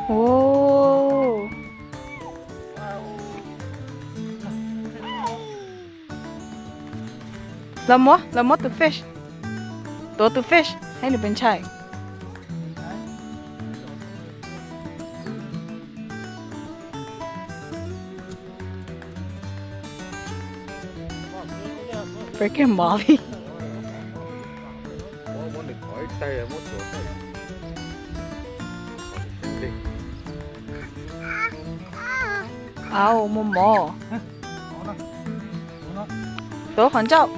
Ua, los muab, los muab tus fish. Tuav tus fish, hais nws pes ntshai. Peb kiag mov li. Au, muaj mov. Tuav qhov ncauj.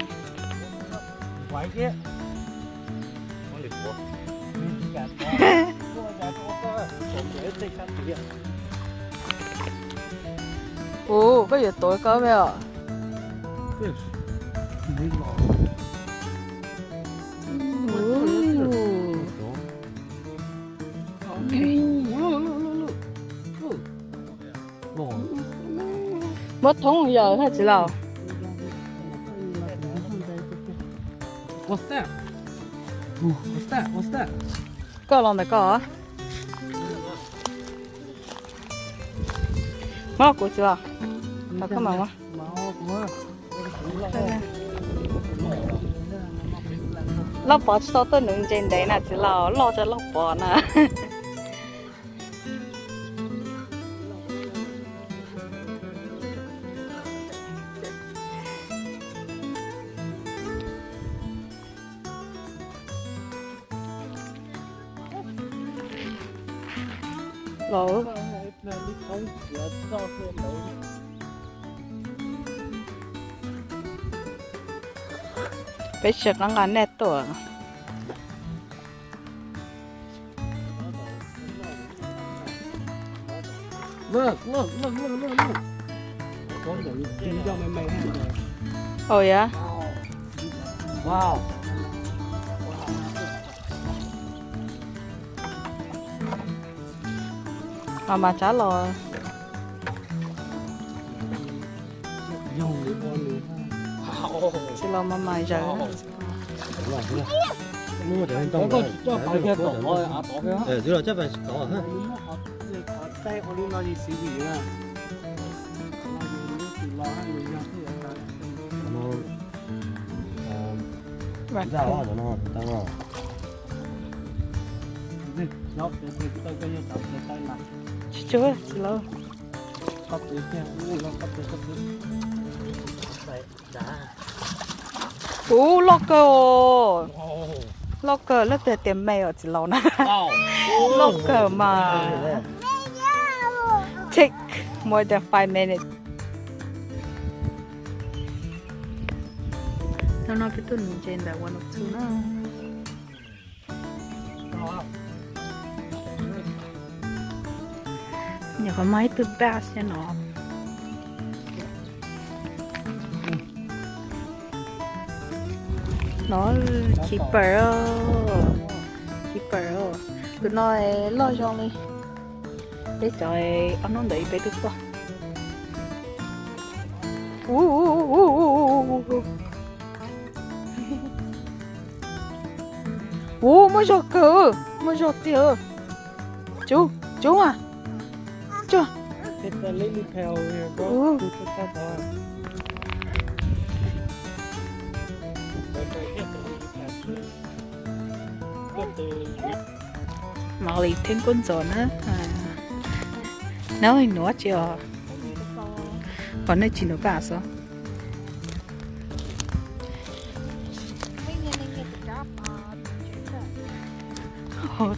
Ua, koj yuav tuav koj me os. Muab thoob yawm haj txiv laus. Koj los ntawm koj. Muab kuv txiv laus. Koj mam muab. Lauj Pov tsis tau tuaj nuv ntses ntev na txiv laus, loj tso Lauj Pov na. Los, peb tsis nqa nqa nej tuaj. Oh yeah. Mas mas tsab los. Tsis los mas mas zaws. Tsis tsuag tsis laus. Ub, loj kawg os. Loj kawg, leej twg tias me os txiv laus na. Loj kawg mas. Take more than five minutes. Hnub no peb tuaj nuv ntses ntawm One oh Two na. Nyuam qhuav muaj ib tug bass nyob no. No, keeper, keeper. Tus no loj zoo li. Peb cov ob hnub ntawd peb twb tuaj. Ub, muaj zog kawg, muaj zog tiag. Cub, cub mas. Cub. Molly Theej Kub Ntxov na. Neb nuv tsi os? Kom nej tsis nuv koj xwb.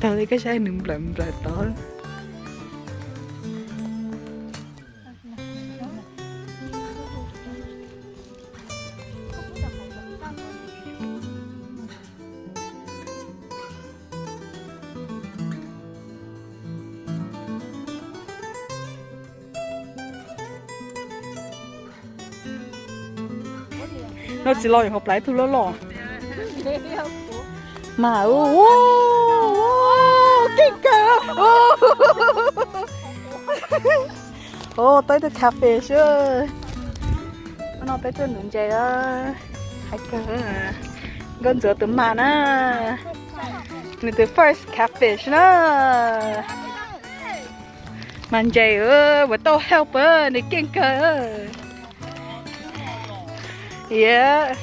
Thaum li koj saib nws nplawm nplawm tod. No txiv laus yuav hauv plawv ib tug loj loj. Mas, keej kawg. Tau ib tug catfish. No peb tuaj nuv ntses, hais kawg. Nkauj Ntxuav tus mas na, nws tus first catfish na. Mas ntses, puas tau help, nws keej kawg. Yes.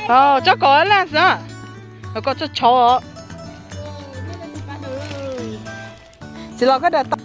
Tsob kom laj xwb, kom txog tshauv. Txiv los koj dam